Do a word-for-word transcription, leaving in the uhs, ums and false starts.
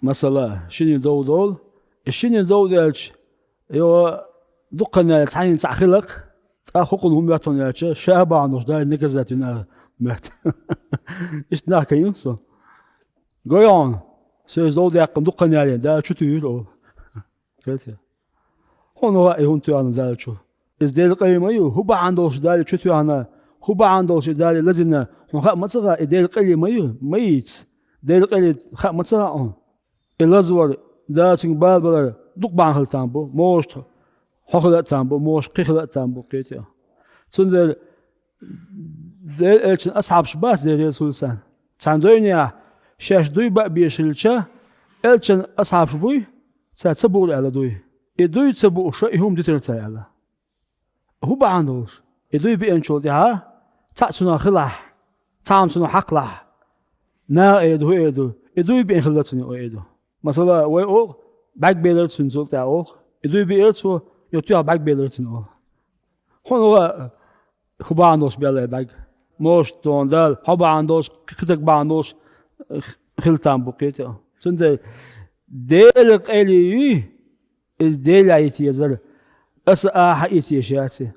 Масала, шинне дов долу, и шинне дов даьлча, йо, дукха хан яьлча цхьаьннан цхьаъ хиларх, тӀаккха хӀокхунна хӀун моьтту аьлча, ша бахьана долуш Дала наказать вина моьтту. Иштта нах кхиъна со. Гой хьуна, со иза дов даьккхина дукха хан ялийна, Дала чу туьйхира олу. Кхетий? ХӀунда ваьа и хӀунда тоьхна Дала чу? Иза Делан къайле ма ю, хӀун бахьана долуш Дала чу тоьхна, хӀун бахьана долуш и Дала лазийна, хьуна хаа ма ца хаьа, и Делан къайле ма ю, ма йийца. Делан къайле хаа ма ца хаьа хьуна. И лазавар, Дала цуьнга бала балар дукха бахьана хила там бу, может, хьо хила а там бу, может, кхин хила а там бу, кхетий. Цундела Делан элчанан асхьабаш бац, Дела реза хуьлда царна. Царна дуьйна шаьш дуй баа безаш хилча, элчанан асхьабаш буй, цара ца буур аьлла дуй. И дуй ца бууш, и хӀума дитира цара аьлла. ХӀун бахьана долуш? И дуй биъначул тӀаьхьа цхьаъ цунах хилахь, цхьаъ цунах хьакхалахь, наха эр ду, хӀун эр ду? И дуй биъна хилла цунна, ой, эр ду. Масала, вай олу, бӀаьрг белира цуьнан цул тӀаьхьа олу. И дуй биира цо, йо, тоьхна бӀаьрг белира цуьнан олу. ХӀунда ваьа, хӀун бахьана долуш баьлла и бӀаьрг? Может, тхуна Дала, хьо бахьана долуш, кхин стаг бахьана долуш хила там бу, кхетий. Цундела Делан къайле юй, иза Делехь йита езара, аса ахьа йита езаш яц и.